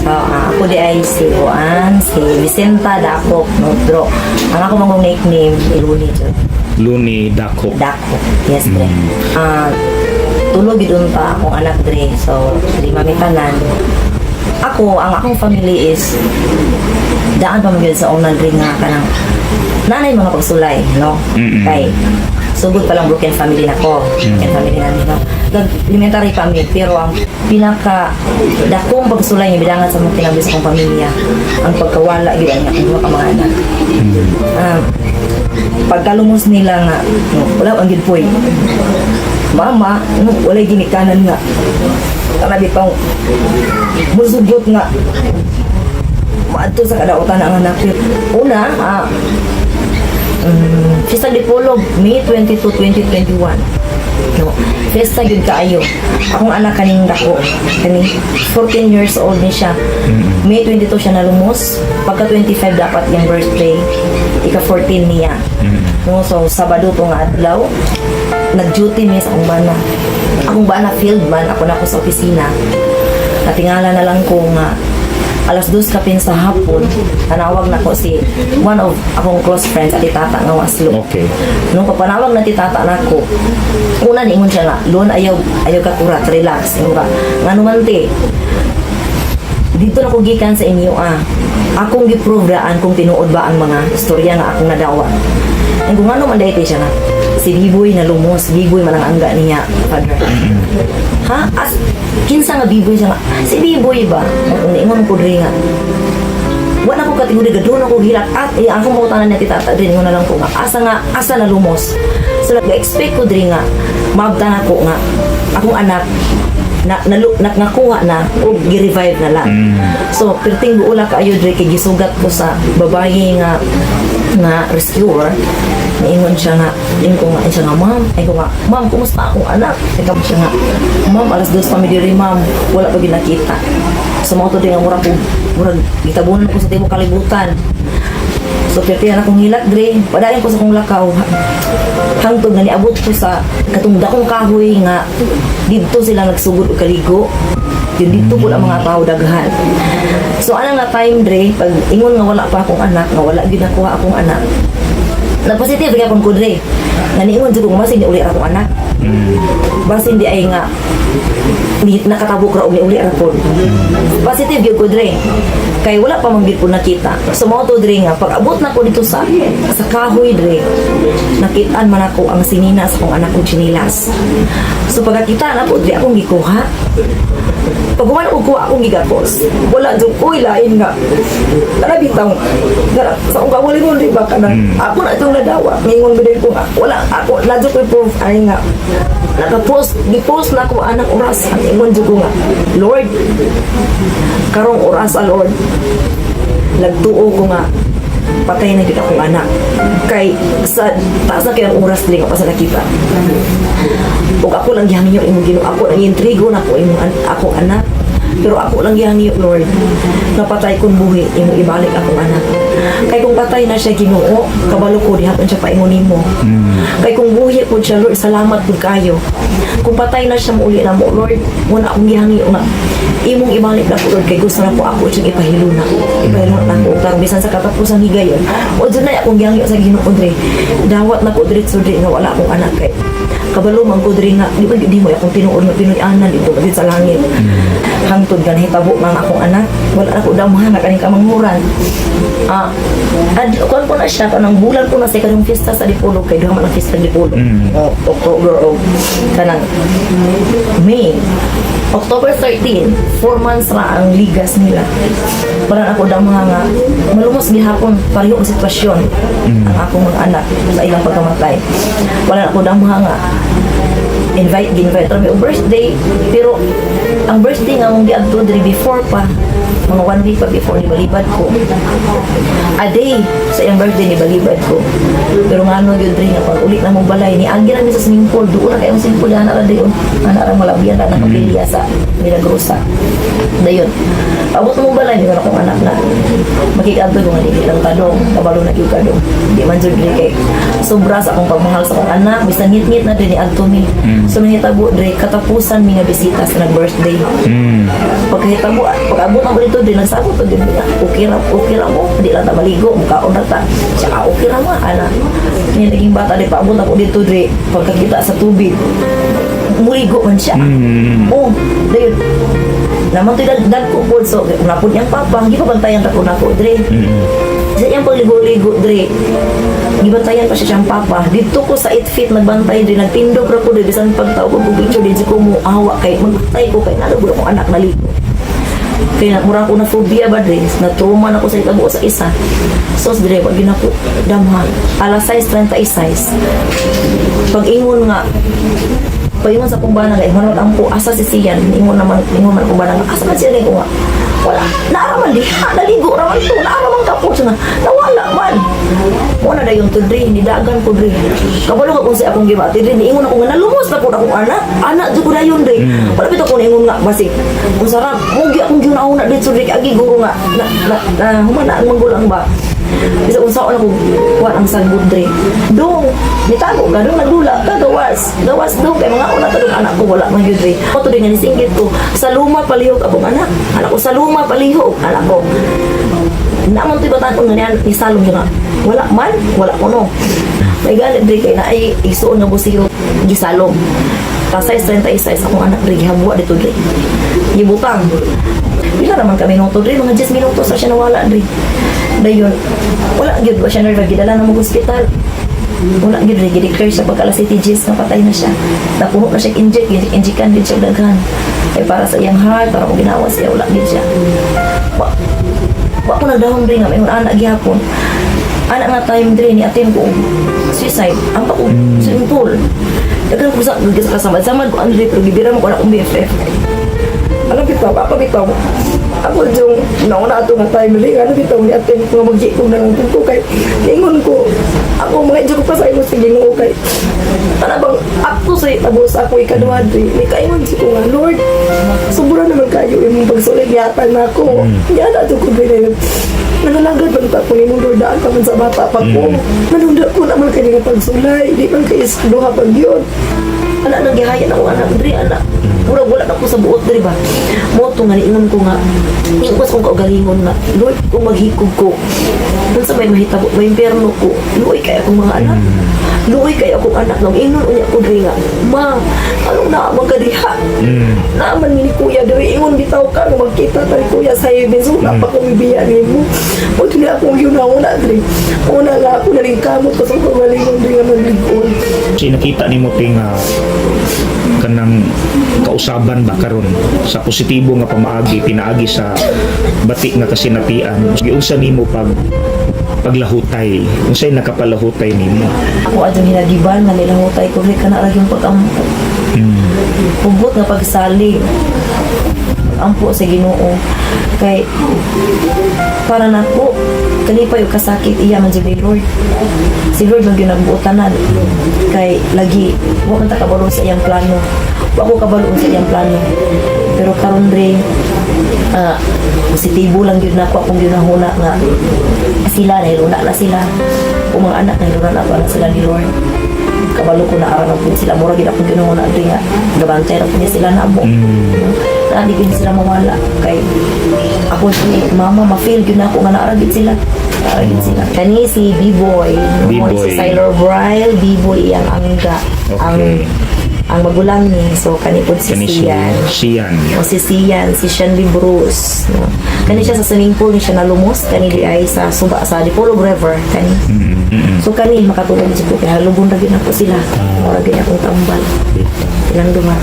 So, ako diay si Juan, si Vicenta Dakop Nodro. Ang ako mangong nickname, Iluni jud. Luni Dako. Dakop. Yes, dre. Tulog gid unta akong anak dre. So, lima mi tanan. Ako, ang akong family is daan pa man gyud sa una dre nga kanang nanay mga pagsulay, no? Kay sugod pa lang broken family na ko. Broken family na no. Nag elementary pa mi, pero ang pinaka dakong pagsulay nga bidangan sa mga kinabuhi sa akong pamilya, ang pagkawala gyud ang akong duha ka mga anak. Pagkalumos nila nga, no, wala ang gyud poy. Mama, no, walay ginikanan nga. Kana bitong musugot nga maadto sa kadautan ang anak. Una, Fiesta Dipolog, May 22, 2021. No, fiesta gyud kaayo. Akong anak kaning dako, kani 14 years old ni siya. May 22 siya nalumos. Pagka 25 dapat yung birthday. Ika 14 niya. No, so Sabado to nga adlaw, nag-duty mi sa akong bana. Akong bana field man, ako na ako sa opisina. Natingala na lang ko nga alas 2 kapin sa hapon, tanawag na ko si one of akong close friends, ati Tata nga Waslo. Nung papanawag na ti Tata nako, una niingon siya nga, "Lon, ayaw, ayaw ka kurat, relax." Ingon ka, "Ngano man te?" "Dito na ko gikan sa inyo ah. Akong gi-prove daan kung tinuod ba ang mga istorya nga akong nadawa." Ang kung ano man dahil siya nga, si Biboy na lumos, Biboy man ang angga niya, Father. "Ha? As, kinsa nga Biboy?" siya nga, "Si Biboy ba?" Ang niingon ko diri nga, wala ko katiguri, gadon ako hilak at eh, ako mo tanan ni Tata diri, ingon na lang ko nga, asa nga, asa na lumos? So nag-expect ko diri nga maabtan ako nga akong anak na, na, na, nakuha na o gi-revive na lang. So perting buula kaayo diri kay gisugat ko sa babae nga nga rescuer. Niingon siya nga, ingon ko nga, siya nga, "Ma'am," ay ko nga, "Ma'am, kumusta akong anak?" Ikaw siya nga, "Ma'am, alas 2 pa mi diri, ma'am, wala pa ginakita." So, mao to din nga murag ko, murag gitabunan ko sa tibok kalibutan. So, pertihan akong hilak dre, padayon ko sa akong lakaw. Hangtod nga niabot ko sa katong dakong kahoy nga didto sila nagsugod og kaligo. Yun didto po ang mga tao daghan. So ana nga time dre, pag ingon nga wala pa akong anak, nga wala gyud nakuha akong anak. Nagpositive gyapon ko dre. Nga niingon jud ko masig ni uli ra akong anak. Basin di ay nga ni nakatabok ra og ni uli ra pod. Positive gyud ko dre. Kay wala pa man gyud ko nakita. So mao to dre nga pag abot na ko dito sa kahoy dre, nakitaan man ako ang sinina sa akong anak kong tsinilas. So pagkakita na po dre akong gikuha. Pag human og kuha akong gigakos. Wala jud ko'y lain nga. Kana bitaw. Kana sa akong kaugalingon di ba kana. Ako na itong nadawa. Mingon gud ko nga wala ako na jud ko'y proof ay nga naka-post, gi-post na ako anang oras. Ang ingon jud ko nga, "Lord, karong oras ah, Lord, nagtuo ko nga patay na gyud akong anak." Kay sa taas na kayong oras dili ko pa sa nakita. Ug ako lang gihangyo imong Ginoo, ako lang intrigo na ko imong akong anak. Pero ako lang gihangyo, Lord, napatay kong buhi, imong ibalik akong anak. Kay kung patay na siya, Ginoo, kabalo ko dihapon siya paingon nimo. Kay kung buhi pud siya, Lord, salamat pud kayo. Kung patay na siya, muuli na mo, Lord, muna akong gihangyo nga imong ibalik na ko, Lord, kay gusto na po ako siyang ipahilo na. Ipahilo na ko tarong bisan sa katapusan higayon. O dyan na akong gihangyo sa Ginoo dre. Dawat na ko diretso dre nga wala akong anak kay kabalo man ko diri nga di ba di mo akong tinuod nga Pinoy-anan dito ba sa langit. Hangtod nga nahitabo nga ang akong anak, wala na ko damhan nga kaning kamanghuran. Ad kuan ko na siya kanang bulan ko na sa kanang fiesta sa Dipolog kay duha man ang fiesta sa Dipolog. O, October o kanang May. October 13, 4 months ra ang ligas nila. Wala na ako damha nga malumos gihapon pareho ang sitwasyon ang akong mga anak sa ilang pagkamatay. Wala na ako damha nga invite invite rami og birthday, pero ang birthday nga mong giadto diri before pa, mga one week pa before ni balibad ko, a day sa iyang birthday ni balibad ko. Pero nga ano yun diri nga pag uli na mong balay ni agi na mi sa swimming pool, doon na kayong swimming pool ana ra dayon, ana ra malabyan ra nakapilya sa Milagrosa. Dayon abot mo balay ni akong anak na makikadto ko nga dili lang kadong kabalo na gyud kadong di man jud diri kay Sobra sa akong pagmahal sa akong anak, bisan ngit-ngit na diri adto mi. So nahitabo diri katapusan mi nga bisita sa nag-birthday. Pagkahitabo, pag-abot ako dito diri, nagsabot pa gyud nga okay ra mo, di lang ta maligo, mukaon ra ta siya. Ah, okay ra ma ana ni naging bata di paabot ako dito diri, pagkakita sa tubig muligo man siya. Oh, dayon naman to'y dagko po. So napod niyang papa, gipabantayan ra ko nako diri sa iyang pagligo-ligo diri, gibantayan pa siya siyang papa. Dito ko sa 8 feet nagbantay diri, nagtindog ra ko diri, bisan pagtao ko og picture di ko mo awa kay magbantay ko kay nalugod akong anak naligo. Kaya mura ko na phobia ba diri, na trauma na ko sa itabo sa isa. So diri wag gyud ako damha. Alas 6:36. Pag-ingon sa akong bana nga Emmanuel ampo, asa si Sian? Ingon naman, ingon man akong bana nga asa man siya ko nga wala, naara man diha, naligo ra man to, naara man kapo siya nga nawala man mo na dayon to diri, nidagan ko diri, kabalo ka kung sa akong gibati diri, niingon ako nga nalumos na pud akong anak, anak jud ko dayon diri. Wala bitaw ko niingon nga basig kung sarap mugi akong giuna-una dito diri, agi guro nga na humana ang magulang ba. Bisa unsaon ako kuan ang sagbot dre. Dong, nitago ka dong, nagdula ka gawas. Gawas dong kay mga una ta dong, anak ko wala man gyud dre. Mo to din nga nisinggit ko sa luma palihog akong anak. Anak ko sa luma palihog anak ko. Naman to'y batan-on nga niyan ni salom siya nga. Wala man, wala ko no. May galit dre kay naay igsuon nga busiro gisalom. Kasay 36 akong anak dre gihabwa dito dre. Gibutang. Pila raman ka minuto dre, mga 10 minutos ra siya nawala dre. Dayon, wala gyud wa siya nerve, gidala na mo ospital. Wala gyud dre, gi-declare siya pagka alas 7 nga patay na siya. Napuno na siya inject, injekan din siya daghan. Kay para sa iyang heart, para mo ginawa siya, wala gyud siya. Wa ko nagdahom dre nga may anak gihapon. Anak nga time dre ni attempt ko suicide. Ang pa ko swimming pool. Daghan ko sa kasamad-samad ko Andre, pero gibira mo ko na akong BFF. Ano bitaw, ako bitaw. Ako yung nauna ato nga time rin, ano bitaw ni attempt ko nga mag-ikog na lang ko kay ingon ko, ako mga ko pa sa imo sa Ginoo kay para bang akto sa itabo sa ako ikaduha dri ni kaingon si ko nga, "Lord, sobra naman kayo imong pagsulay gihatag na ako." Yan ato ko dri nanalagad man ta ko nimo, Lord, daan pa man sa bata pa ko. Manunda ko naman kay nga pagsulay, di man kay duha pag yun. Anak nang gihayan ako anak diri anak. Murag wala na ko sa buot diri ba. Mo to nga niingon ko nga ingon ko sa akong kaugalingon nga, "Lord, kung maghikog ko, unsa may mahitabo, may impyerno ko, luoy kay akong mga anak. Luoy kay akong anak." Nang ingon unya ko diri nga, "Ma, anong naaman ka diha? Naaman ni kuya diri, ingon bitaw ka nga magkita ta ni kuya sa heaven, so wala pa ko mibiya nimo." Mo dili akong giuna-una diri. Una nga ako naling kamot ko sa kaugalingon diri nga maglig-on. Kasi nakita nimo te nga kanang kausaban ba karon sa positibo nga pamaagi pinaagi sa bati nga kasinatian, giunsa nimo pag paglahutay, unsay nakapalahutay nimo? Ako adtong hinagiban nga nilahutay ko ri kana lagi yung pag-ampo. Hugot nga pagsalig. Ampo sa Ginoo kay para nako kalipay ug kasakit iya man jud ni Lord. Si Lord man gyud nagbuotanan kay lagi wa man ta kabalo sa iyang plano. Wa ko kabalo sa iyang plano. Pero karon re positibo lang gyud nako akong ginahuna nga sila nahiluna na sila. Kung mga anak nahiluna na ako na sila ni Lord. Kabalo ko na aral po sila. Mura gid akong ginahuna diri nga gabantay ra po niya sila namo. Na di gid sila mawala kay ako ni mama ma-feel gyud nako nga naara gid sila. Naara gid sila. Kani si B-boy. B-boy. Si Sailor Braille, B-boy iyang angga. Ang magulang ni. So kani pud si Kani si Sian. Sian. O si Sian, si Shanley Bruce. No? Kani siya sa swimming pool ni siya nalumos. Kani di ay sa suba sa Dipolog River. Kani. So kani makatulog jud ko kay halubon ra gyud nako sila. Mura gyud akong tambal. Ilang duha.